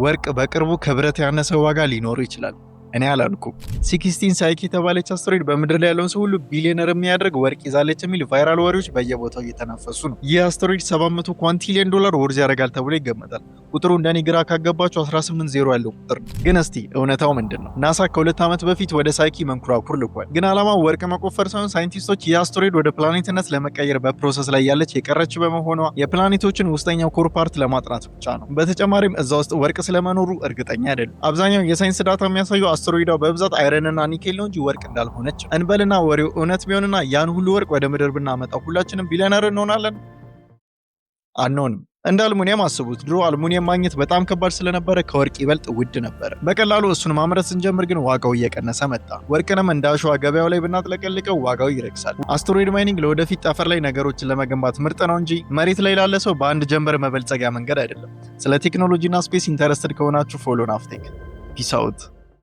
ወርቅ በቅርቡ ከብረት ያነሰ ዋጋ ሊኖረው ይችላል። እኔ አላልኩም። 16 Psyche የተባለች አስትሮይድ በምድር ላይ ያለውን ሰው ሁሉ ቢሊዮነር የሚያደርግ ወርቅ ይዛለች የሚል viral ወሬዎች በየቦታው እየተናፈሱ ነው። ይህ አስትሮይድ 700 quintillion ዶላር worth ያደርጋል ተብሎ ይገመታል። ቁጥሩ እንደኔ ግራ ካገባችሁ 18 ዜሮ ያለው ቁጥር ነው። ግን እስቲ እውነታው ምንድን ነው? ናሳ ከ2 ዓመት በፊት ወደ ሳይኪ መንኮራኩር ልኳል። ግን ዓላማው ወርቅ መቆፈር ሳይሆን ሳይንቲስቶች ይህ አስትሮይድ ወደ ፕላኔትነት ለመቀየር በ process ላይ ያለች የቀረች በመሆኗ የፕላኔቶችን ውስጠኛው core part ለማጥናት ብቻ ነው። በተጨማሪም እዛ ውስጥ ወርቅ ስለመኖሩ እርግጠኛ አይደሉም። አብዛኛው የሳይንስ data የሚያሳየው አስትሮይዷ በብዛት iron ና nickel ነው እንጂ ወርቅ እንዳልሆነች። እንበልና ወሬው እውነት ቢሆንና ያን ሁሉ ወርቅ ወደ ምድር ብናመጣው ሁላችንም ቢሊዮነር እንሆናለን? አንሆንም። እንደ አልሙኒየም አስቡት። ድሮ አልሙኒየም ማግኘት በጣም ከባድ ስለነበረ ከወርቅ ይበልጥ ውድ ነበር። በቀላሉ እሱን ማምረት ስንጀምር ግን ዋጋው እየቀነሰ መጣ። ወርቅንም እንደ አሸዋ ገበያው ላይ ብናጥለቀልቀው ዋጋው ይረክሳል። Asteroid mining ለወደፊት ጠፈር ላይ ነገሮችን ለመገንባት ምርጥ ነው እንጂ መሬት ላይ ላለ ሰው በአንድ ጀንበር መበልጸጊያ መንገድ አይደለም። ስለ ቴክኖሎጂና space interested ከሆናችሁ follow ናፍቴክ። Peace out.